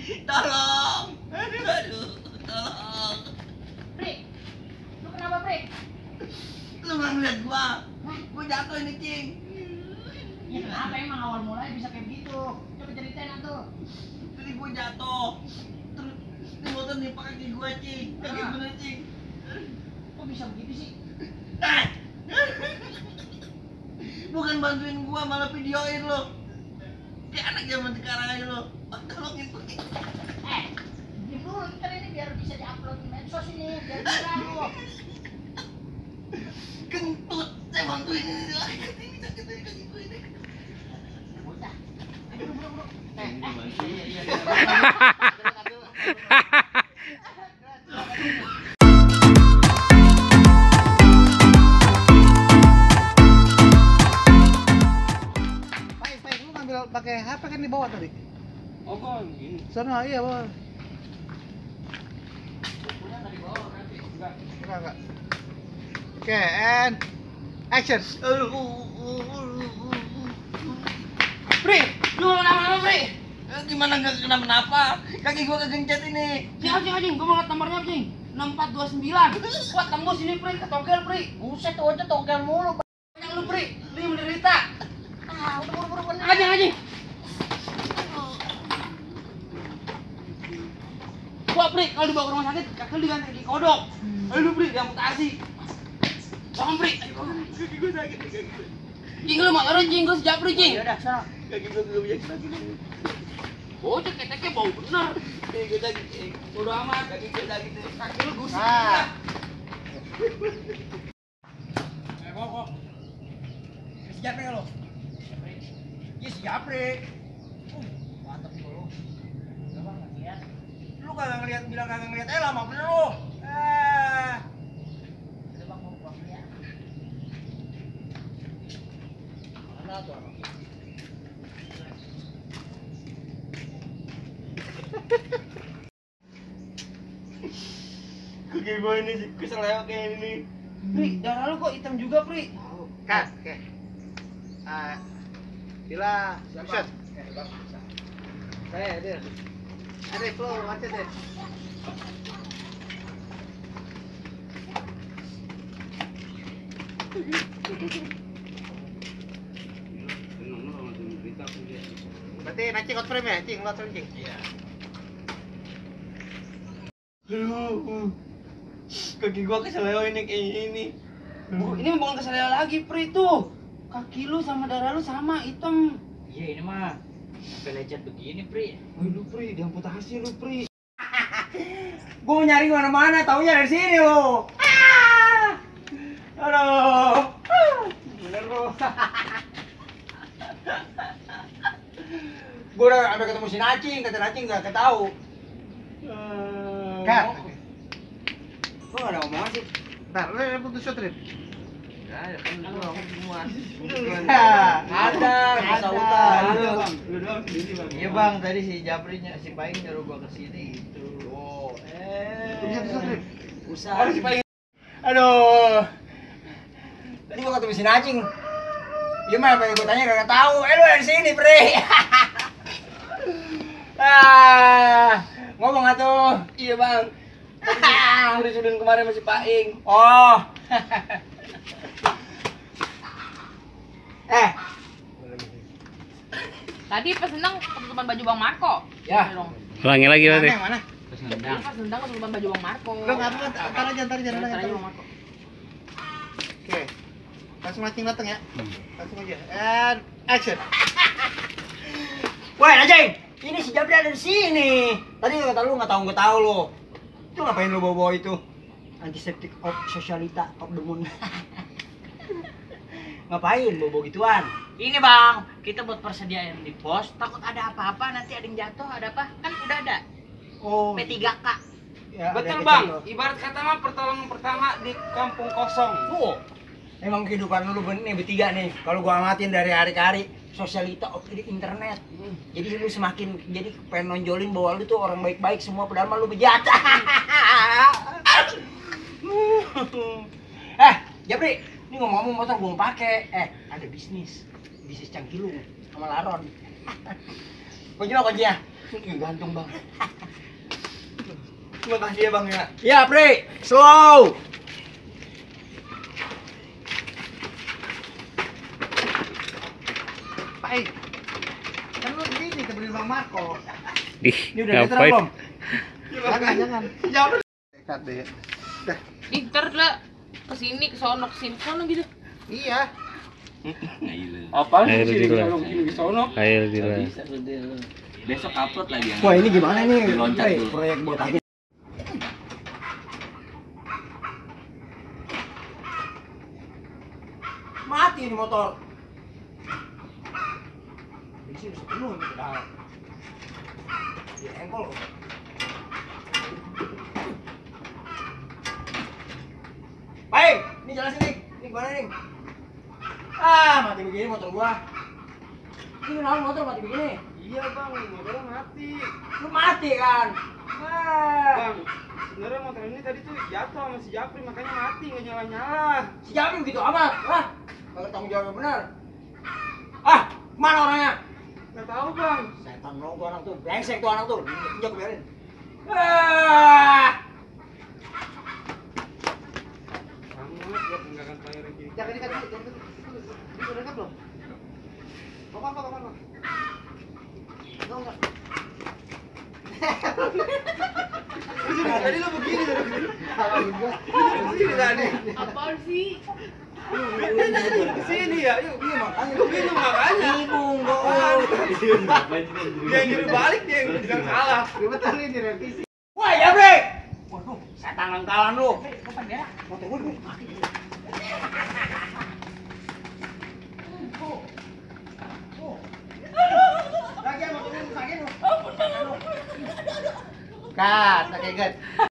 Tolong. Aduh, tolong. Pri, lu kenapa Pri? Lu nggak ngeliat gua jatuh ini, Cing. Ya kenapa emang awal mulanya bisa kayak begitu? Coba ceritain atuh. Tadi gua jatuh. Terus ini motor nimpa kaki gua, Cing. Kaki bener, Cing. Kok bisa begitu sih? Bukan bantuin gua, malah videoin lo. Kayak anak zaman sekarang aja lo. Tolongin gua. Diam dulu ntar ini biar bisa diupload di medsos ini, biar viral lo. Kentut, saya bantuin ini lagi. Ini sakit dari kaki gua ini. Bocah. Ayo buru-buru. Iya. Baik, lu ngambil pakai HP kan di bawah tadi? Oh, kok gini? Sana, iya bawah. Punya nggak dibawa berarti? Enggak. Oke, and action. Pri, lu kenapa-napa, Pri? Gimana nggak kenapa-napa? Kaki gua kegencet ini. Cing, gua mau liat nomornya, Cing. 6429. Wah, tembus ini, Pri, ke togel, Pri. Buset tuh aja togel mulu. Yang lu, Pri, lu yang menderita. Udah buru-buru bener. Aja. Wah, Pri, kalau dibawa ke rumah sakit, kaki lu diganti kaki kodok. Ayo, Pri, diamputasi. Bangun, Pri. Kaki gua sakit, kaki gua. Cing, lu mau turun, Cing, gua sejak, Pri, Cing. Ya udah, sana. Kaki gua belum bisa sakit. Bocah keteknya bau bener. Kaki gua sakit. Bodo amat. Kaki gua sakit. Kaki lu gusik. Nah. Kok. Siap nih lo. Iya siap nih. Mantap dulu. Udah bang, nggak lihat. Lu kagak ngeliat, bilang kagak ngeliat, lama bener lu. Udah bang, mau buang ya. Mana tuh orang? Kaki gua ini keseleo kayak ini. Pri, darah lu kok hitam juga, Pri? Kan, oke. Bila, action. Saya deh. Ada flow, macet deh. Berarti nanti out frame ya, Cing, out frame, Cing. Iya. Aduh. Kaki gua keseleo ini kayak ini. Ini bukan keseleo lagi, Pri, tuh. Kaki lu sama darah lu sama, hitam. Iya ini mah sampai lecet begini Pri. Wih, lu, Pri, diamputasi lu, Pri. Gua nyari mana-mana, taunya dari sini lo. Aduh. Bener lo. Gua udah sampai ketemu si Nacing, kata Nacing nggak ketahu. Kan. Gua nggak ada omongan sih. Ntar, lu putus shot, Rin. Ya kan lu ngomong semua. Ada, masa utang. Lu doang sendiri, Bang. Iya bang, tadi si Japrinya, si Paing nyuruh gua kesini gitu. Oh, Putus shot, Rin. usaha. Si Paing. Aduh. Tadi gua ketemu si Nacing. Iya mah pengen gua tanya gak tahu. Lu dari sini, Bre. Ngomong atuh. Iya bang. Udah disuduhin kemarin sama si Paing. Oh. Tadi pas nendang ketutupan baju Bang Marco. Ya. Ulangi lagi berarti. Yang mana? Tadi pas nendang ketutupan baju Bang Marco. Lu nggak apa, ntar aja, Ntar aja Bang Marco. Oke. Langsung mancing datang ya. Langsung aja. And action. Woi, Nacing. Ini si Japri ada di sini. Tadi kata lu nggak tahu lo. Lu ngapain lu bawa itu? Antiseptik of sosialita of the moon. Ngapain bawa gituan? Ini bang, kita buat persediaan di pos. Takut ada apa-apa nanti ada yang jatuh, ada apa? Kan udah ada Oh. P3K. Ya, ada Betul, yang Bang. kecil. Ibarat kata mah pertolongan pertama di kampung kosong. Oh. Emang kehidupan lu nih bertiga nih. Kalau gua amatin dari hari ke hari, sosialita of the internet. Jadi lu semakin jadi pengen nonjolin bahwa lu tuh orang baik-baik semua padahal mah lu bejat. Japri, ini ngomong-ngomong motor gua mau pakai. Ada bisnis cangkilung sama laron. Kuncinya kuncinya. Gantung bang. Terima kasih ya bang ya. Ya Pri, slow. Baik. Kan lu ini temenin Bang Marco. Ini udah veteran belum? Jangan. Jangan. Dekat deh. Ih, ntar lah kesini, kesono gitu. Iya. Apaan Air sih gila. kalau gini ke sono? Air gila. Besok upload lagi yang. Wah ini gimana nih? Diloncat Pri, dulu. proyek buat aku. Mati ini motor. Bensin udah penuh ini pedal. Di engkol. Baik, ini jelasin nih. Ini gimana nih? Ah, mati begini motor gua. Ini kenapa motor mati begini? Iya bang, motornya mati. Lu mati kan? Ah. Bang, sebenarnya motor ini tadi tuh jatuh sama si Japri makanya mati nggak nyala-nyala. Si Jamin begitu amat. Ah, kagak tanggung jawab yang benar. Ah, mana orangnya? Nggak tahu bang. Setan dong tuh anak tuh, brengsek tuh anak tuh. Injak biarin. Ah. Kamu buat menggunakan player gini. Jangan dekat. Ini udah dekat belum? Bapak. Enggak. Tadi lu begini begini tadi. Apaan sih? Kesini ya, yuk. Iya makanya. Lu gitu makanya. Bingung gua. Dia yang nyuruh balik dia yang bilang salah. Betul ini revisi. Wah, ya, Bre. Waduh, setan langkalan lu. Bukan ya? Motor gua mati. Lagi motor lu sakit lu. Kat, pakai get.